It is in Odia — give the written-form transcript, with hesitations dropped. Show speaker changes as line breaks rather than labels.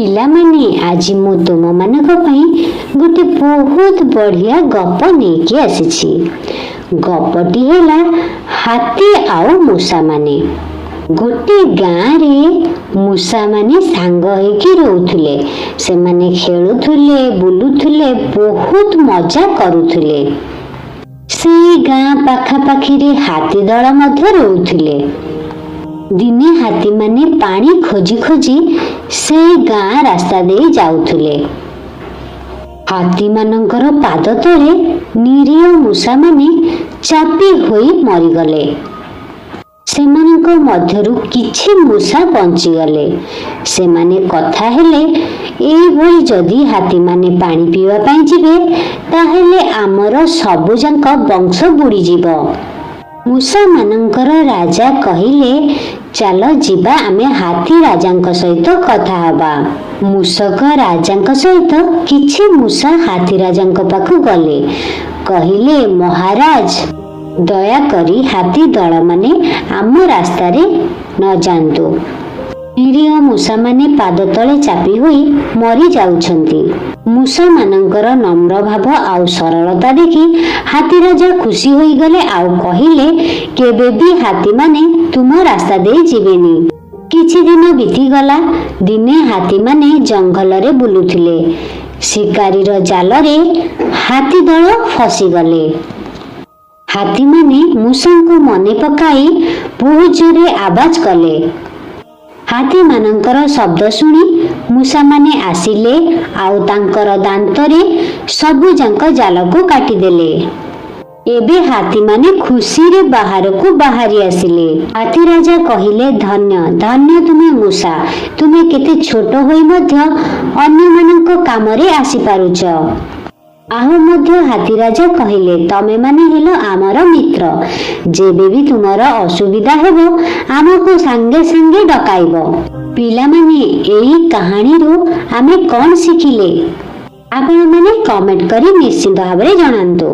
ପିଲାମାନେ, ଆଜି ମୁଁ ତୁମମାନଙ୍କ ପାଇଁ ଗୋଟେ ବହୁତ ବଢ଼ିଆ ଗପ ନେଇକି ଆସିଛି। ଗପଟି ହେଲା ହାତୀ ଆଉ ମୂଷାମାନେ। ଗୋଟେ ଗାଁରେ ମୂଷାମାନେ ସାଙ୍ଗ ହେଇକି ରହୁଥିଲେ। ସେମାନେ ଖେଳୁଥିଲେ, ବୁଲୁଥିଲେ, ବହୁତ ମଜା କରୁଥିଲେ। ସେଇ ଗାଁ ପାଖାପାଖିରେ ହାତୀ ଦଳ ମଧ୍ୟ ରହୁଥିଲେ। ଦିନେ ହାତୀମାନେ ପାଣି ଖୋଜି ଖୋଜି ସେଇ ଗାଁ ରାସ୍ତା ଦେଇ ଯାଉଥିଲେ। ହାତୀମାନଙ୍କର ପାଦ ତଳେ ନିରୀହ ମୂଷାମାନେ ଚାପି ହୋଇ ମରିଗଲେ। ସେମାନଙ୍କ ମଧ୍ୟରୁ କିଛି ମୂଷା ବଞ୍ଚିଗଲେ। ସେମାନେ କଥା ହେଲେ, ଏଇଭଳି ଯଦି ହାତୀମାନେ ପାଣି ପିଇବା ପାଇଁ ଯିବେ, ତାହେଲେ ଆମର ସବୁଯାକ ବଂଶ ବୁଡ଼ିଯିବ। ମୂଷାମାନଙ୍କର ରାଜା କହିଲେ, ଚାଲ ଯିବା, ଆମେ ହାତୀ ରାଜାଙ୍କ ସହିତ କଥା ହବା। ମୂଷକ ରାଜାଙ୍କ ସହିତ କିଛି ମୂଷା ହାତୀ ରାଜାଙ୍କ ପାଖକୁ ଗଲେ। କହିଲେ, ମହାରାଜ, ଦୟାକରି ହାତୀ ଦଳମାନେ ଆମ ରାସ୍ତାରେ ନ ଯାଆନ୍ତୁ। ନିରୀହ ମୂଷାମାନେ ପାଦ ତଳେ ଚାପି ହୋଇ ମରି ଯାଉଛନ୍ତି। ମୂଷାମାନଙ୍କର ନମ୍ର ଭାବ ଆଉ ସରଳତା ଦେଖି ହାତୀ ରାଜା ଖୁସି ହୋଇଗଲେ ଆଉ କହିଲେ, କେବେ ବି ହାତୀମାନେ ତୁମ ରାସ୍ତା ଦେଇ ଯିବେନି। କିଛି ଦିନ ବିତିଗଲା। ଦିନେ ହାତୀମାନେ ଜଙ୍ଗଲରେ ବୁଲୁଥିଲେ। ଶିକାରୀର ଜାଲରେ ହାତୀ ଦଳ ଫସିଗଲେ। ହାତୀମାନେ ମୂଷାଙ୍କୁ ମନେ ପକାଇ ବହୁତ ଜୋରେ ଆବାଜ କଲେ। ହାତୀମାନଙ୍କର ଶବ୍ଦ ଶୁଣି ମୂଷାମାନେ ଆସିଲେ ଆଉ ତାଙ୍କର ଦାନ୍ତରେ ସବୁଯାକ ଜାଲକୁ କାଟିଦେଲେ। ଏବେ ହାତୀମାନେ ଖୁସିରେ ବାହାରକୁ ବାହାରି ଆସିଲେ। ହାତୀ ରାଜା କହିଲେ, ଧନ୍ୟ, ଧନ୍ୟ ତୁମେ ମୂଷା। ତୁମେ କେତେ ଛୋଟ ହୋଇ ମଧ୍ୟ ଅନ୍ୟମାନଙ୍କ କାମରେ ଆସିପାରୁଛ। ଆଉ ମଧ୍ୟ ହାତୀ ରାଜା କହିଲେ, ତମେମାନେ ହେଲ ଆମର ମିତ୍ର। ଯେବେ ବି ତୁମର ଅସୁବିଧା ହେବ, ଆମକୁ ସାଙ୍ଗେ ସାଙ୍ଗେ ଡକାଇବ। ପିଲାମାନେ, ଏଇ କାହାଣୀରୁ ଆମେ କଣ ଶିଖିଲେ, ଆପଣମାନେ କମେଣ୍ଟ କରି ନିଶ୍ଚିତ ଭାବରେ ଜଣାନ୍ତୁ।